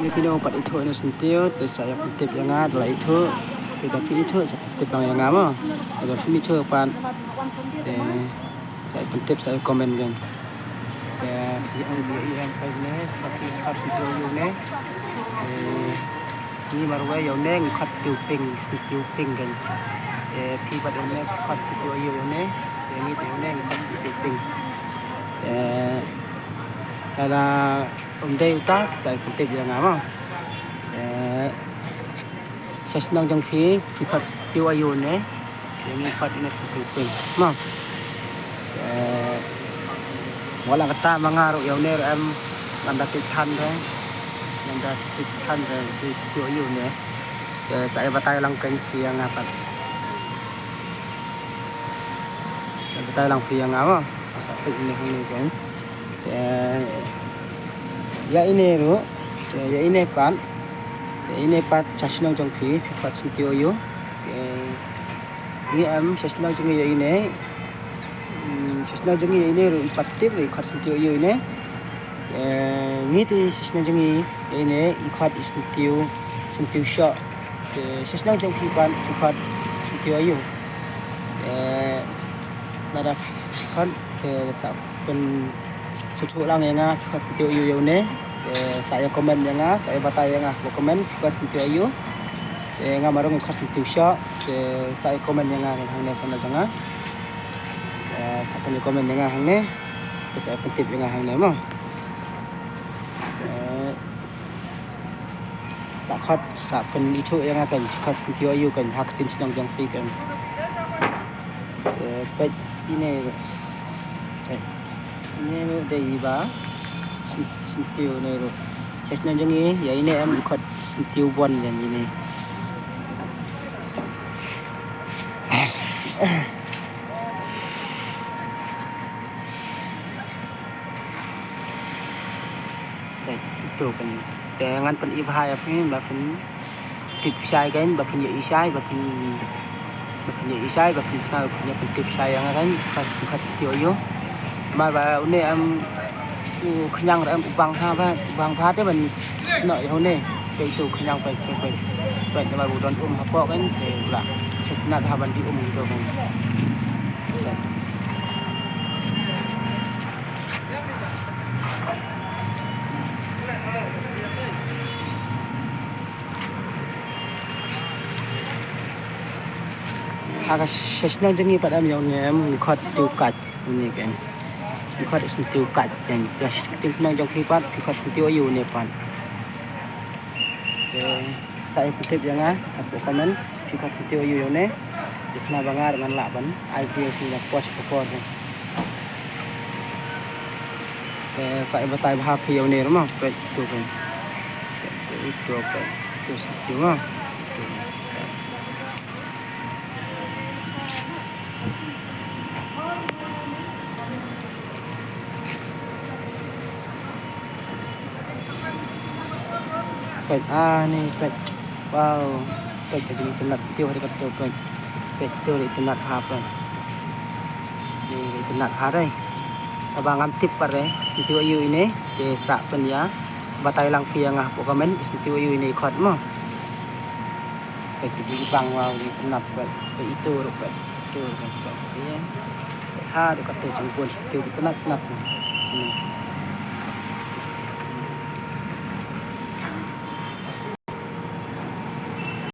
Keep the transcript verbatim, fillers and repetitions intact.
Phi dang pat ithuh ïa une u syntiew, te sa ïa pyntip ïa nga, da la ithuh. Te da phi ithuh sa pyntip lang ïa nga mo. Te da phim ithuh pat, te sa ïa pyntip, sa ïa comment kan. Te phi ong ïa i em kai ne, sa phi khot syntiew ïa une. Te ngi marwei ïa une ngi khot syntiew pink, syntiew pink kan. Te phi pat ïa une khot syntiew ïa une. Te ngi te ïa une ngi khot syntiew pink. Te lada um dei uta sa ïa pyntip ïa nga mo. Te sha shnong jong phi, phi khot syntiew aïu ne? Te ngi khot ne syntiew pink mo. Te wat la katta ma nga ruh ïa une ruh em, ngam da tip than re. Ngam da tip than re, phi syntiew aïu ne? Te sa ïa batai lang kein phi ïa nga pat. Sa ïa batai lang phi ïa nga mo. Sa peit ne hangne kein. Te ïa ine ruh, te ïa ine pat, te ine pat sha shnong jong phi, phi khot syntiew aïu. Te ngi em sha shnong jong ngi ïa ine, mm, sha shnong jong ngi ïa ine ruh i pat tip ruh i khot syntiew aïu ine. Te ngi te sha shnong jong ngi ïa ine i khot i syntiew, syntiew shoh. Te sha shnong jong phi pat i khot syntiew aïu. Te lada phi khot te sa pynsngewthuh lang ïa nga phi khot syntiew aïu ïa une. Te sa ïa comment ïa nga, sa ïa batai ïa nga hapoh comment phi khot syntiew aïu. Te nga ma rong ngi khot syntiew shoh. Te sa ïa comment ïa nga hangne sha shnong jong nga. Te sa pyn ïa comment ïa nga hangne. Te sa ïa pyntip ïa nga hangne mo. Te sa khot, sa pynithuh ïa nga kein, khot syntiew aïu kein, ha ka ktien shnong jong phi kein. Te peit ine ruh. Peit. Ine ruh dei iba syn-, syntiew ine ruh. Sha shnong jong ngi ïa ine em i khot syntiew bun ïa ine. Peit, ito kein. Te ngan pyn-i bha ïa phi ba phin tip shai kein, ba phin ïohi shai, ba phin, ba phin ïohi shai, ba phin, ba phin ïa pyntip shai ïa nga kein, ka, ka tip ïa u. Namar ba une em u khñiang ruh em u bang bha ba, u bang bha te ban snoh ïa une. Peit ito u khñiang peit, peit, peit. Peit namar u don um hapoh kein, te u la sngewtynnat bha ban die um ito kein. Ha ka shnong jong ngi pat em ïa une em ngi khot syntiew kait une kein. Ngi khot syntiew kait kein. Te sha shnong jong phi pat phi khot syntiew aïu une pat. Te sa ïa pyntip ïa nga hapoh comment phi khot syntiew aïu ïa une. Te khnang ba nga ruh ngan lah ban ai ïa phi na por sha ka por. Te sa ïa batai bha phi ïa une ruh mo, peit ito peit. Peit ito peit. Ito syntiew mo. Peit, ah, ni, peit. Wow. Peit, ka jingïatynnat syntiew ha kato, peit. Peit, to itynnat ha, peit. Ni, itynnat ha, dei. Haba ngam tip pat, dei. Syntiew aïu ine, te sa pynïa batai lang phi ïa nga hapoh comment, syntiew aïu ine i khot mo. Peit, ka jingbang, wow, itynnat, peit. Peit, ito ruh, peit. Ito ruh, peit. Ïa. Peit, ha, dei kato jingbun, syntiew itynnat, itynnat. Hmm.